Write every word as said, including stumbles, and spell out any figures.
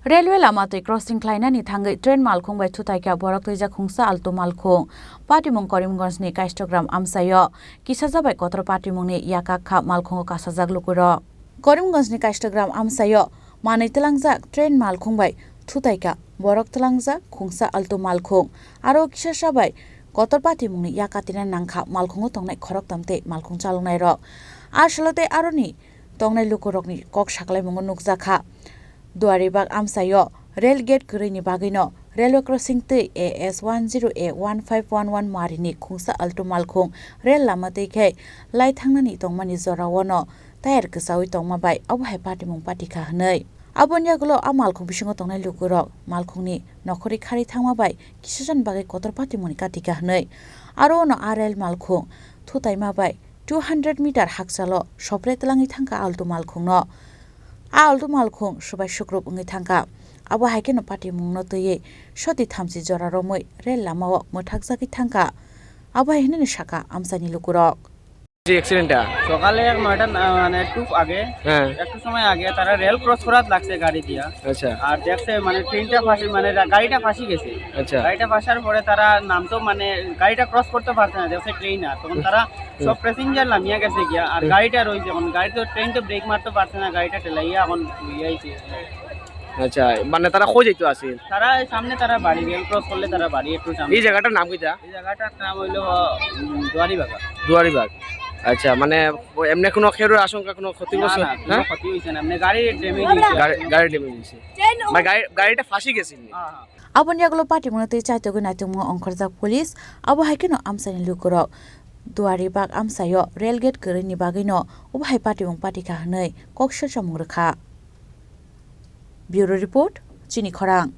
Railway lama twi crossing khlainani thangwi train malkhung bai thutaikha borok twijak khungsa altu malkhung. Patimung Karimganjni Kaistogram amchaio kisajak bai kotor patimungni yakak kha malkhungo kasajak lukurok. Karimganjni Kaistogram amchaio manwi tlangjak train malkhung bai thutaikha borok tlangjak khungsa altu malkhung. Aro kisasa bai kotor patimungni yakatina nangkha malkhungo tongnai khoroktham tei malkhung chaloknairok. A salo tei aroni tongnai lukurokni kok saklaimungo nukjakha. Duaribag amchaio rail gate kwrwini bagwino railway crossing tei A S one zero A one five one one marini khungsa altu malkhung rail lama twi khe lai thangnani tongmani joraono tayar kwchaui tongma bai obo hai patimung patikha hwnwi. Aboni yagulo a malkhung bisingo tongnai lukurok malkhungni nokhorwi kharwi thangma bai kisajani bagwi kotor patimungni katikha hwnwi. Aro ono a rail malkhung thutaima bai two hundred meter hakchalo sopre tlangwi thangkha altu malkhungno. A altu malkhung subai sukrup wngwi thangkha. Abo hai kheno patimungno twiwi soti thamchi jora romwi rail lamao mwthakjagwi thangkha. Abo hai hwnwi sakha amchaini lukurok. যে অ্যাক্সিডেন্টটা সকালে এক নয়টা না, মানে একটু আগে, হ্যাঁ। একটু সময় আগে তারা রেল ক্রস করাত লাগছে গাড়ি দিয়া। আচ্ছা। আর দেখছে মানে ট্রেনটা ফাঁসি, মানে রা-, গাড়িটা ফাঁসি গেছে। আচ্ছা। গাড়িটা ফাঁসার পরে তারা নামতো মানে গাড়িটা ক্রস করতে পারছে না, দেখছে ট্রেন আর। তখন তারা হুম। সব প্যাসেঞ্জার লামিয়া গেছে গিয়া, আর হুম। গাড়িটা রয়েছে এখন। গাড়ি তো, ট্রেন তো ব্রেক মারতে পারছে না, গাড়িটা ঠেলাইয়া এখন ইয়ে হয়েছে। আচ্ছা, মানে তারা কই যাইতো আছিল? তারা এই সামনে তারা বাড়ি, রেল ক্রস করলে তারা বাড়ি একটু সামনে। এই জায়গাটার নাম কিতা? এই জায়গাটার নাম হইলো, উম, দুয়ারিবাগা। দুয়ারিবাগ। আচ্ছা, মানে ও এমনি কোনো কেউর আশঙ্কা, কোনো ক্ষতি না, করছে? না, কোনো হ্যাঁ? ক্ষতি হইছে না। এমনি গাড়ি ড্যামেজ হইছে। গাড়ি, গাড়ি ড্যামেজ হইছে। মানে গাড়ি, গাড়িটা ফাঁসি গেছে এমনি? হ্যাঁ, হ্যাঁ। Aboni yagulo patimungno twi chaitogwi naitugmung ongkhorjak police. Abo hai kheno amchaini lukurok Duaribag amchaio rail gate kwrwini bagwino obo hai patimung patikha hwnwi kok sirsamung rwkha. Bureau Report, Chini Khorang.